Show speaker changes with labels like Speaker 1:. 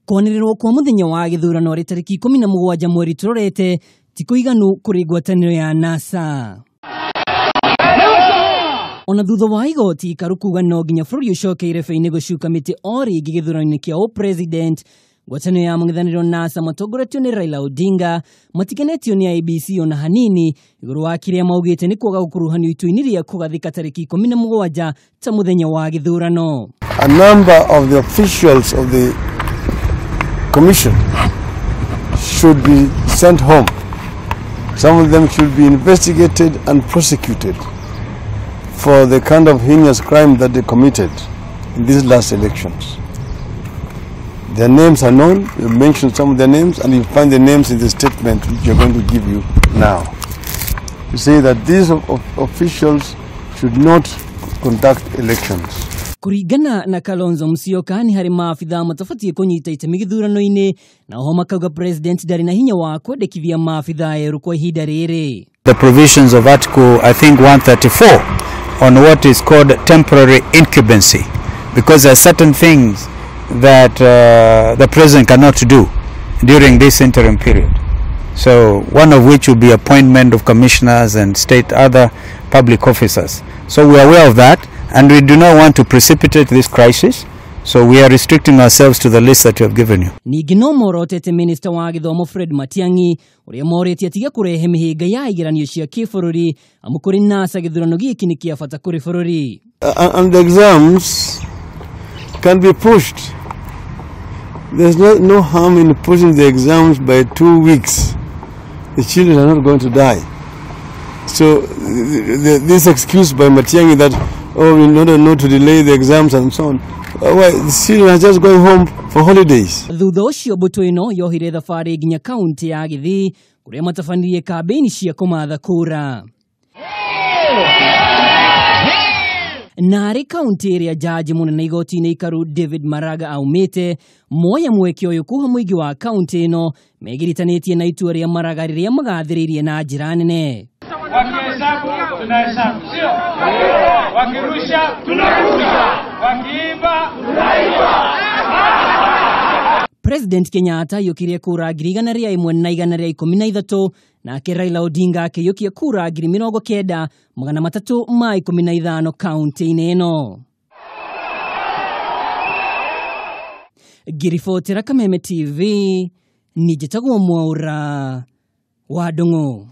Speaker 1: Kwanĩrĩrwo kwa mũthenya wa gĩthurano arĩ tarĩki 17 mweri tũrorete ti kũiganu kũrĩ ngwatanĩro ya NASA. Ona thutha wa igoti ikaru kuga no nginya bũrũri ũcoke irebe-inĩ gũcuka mĩtĩ o rĩngĩ gĩthurano-inĩ kĩa ũpresident, ngwatanĩro ya mũng'ethanĩro NASA matongoretio nĩ Raila Odinga matikenetio nĩ IEBC ona hanini igũrũ wa kĩrĩa maugĩte nĩ kwaga gũkuruhanio itua-inĩ rĩa kũgathĩka tarĩki 17 ta mũthenya wa gĩthurano.
Speaker 2: A number of the officials of the commission should be sent home. Some of them should be investigated and prosecuted for the kind of heinous crime that they committed in these last elections. Their names are known. You mentioned some of their names, and you find the names in the statement which we are going to give you now. To say that these officials should not conduct elections.
Speaker 1: Kuringana na Kalonzo Musyoka ni harĩ maabithaa matabatiĩ kũnyita itemi gĩthurano-inĩ, na oho makauga president ndarĩ na hinya wa kwendekithia maabithaa erũ kwa ihinda rĩrĩ.
Speaker 3: The provisions of Article, I think, 134 on what is called temporary incumbency, because there are certain things that the president cannot do during this interim period. So one of which will be appointment of commissioners and state other public officers. So we are aware of that, and we do not want to precipitate this crisis, so we are restricting ourselves to the list that we have given you.
Speaker 1: Ningĩ no morotete Minister wa gĩthomo Fred Matiang'i ũrĩa morĩtie atige kũrehe mĩhĩnga ya igeranio cia kĩbũrũri amu kũrĩ NASA gĩthurano gĩkĩ nĩ kĩa bata kũrĩ bũrũri.
Speaker 2: And the exams can be pushed. There's no harm in pushing the exams by 2 weeks. The children are not going to die. So this excuse by Matiang'i that, oh, in order not to delay the exams and so on, well, the children are just going home for holidays.
Speaker 1: Thutha ũcio mbũtũ ĩno yohire thabarĩ nginya kaunti ya Gĩthii kũrĩa matabanirie kambĩini cia kũmatha kura. Na arĩ kaunti ĩrĩa jaji mũnene igoti-inĩ ikaru David Maraga aumĩte, moya mweke ũyũ kuha mũingĩ wa kaunti ĩno megiritanĩtie na itua rĩa Maraga rĩrĩa magathĩrĩirie na njĩra nene.
Speaker 4: Wakihesabu tunahesabu, sio? Wakirusha tunarusha, wakiimba tunaimba.
Speaker 1: President Kenyatta aiyũkirie kura 101,113 nake Raila Odinga akĩiyũkia kura 90,315 kaunti-inĩ ĩno. Ngĩribotera Kameme TV, niĩ njĩtagwo Mwaũra wa Ndung'u.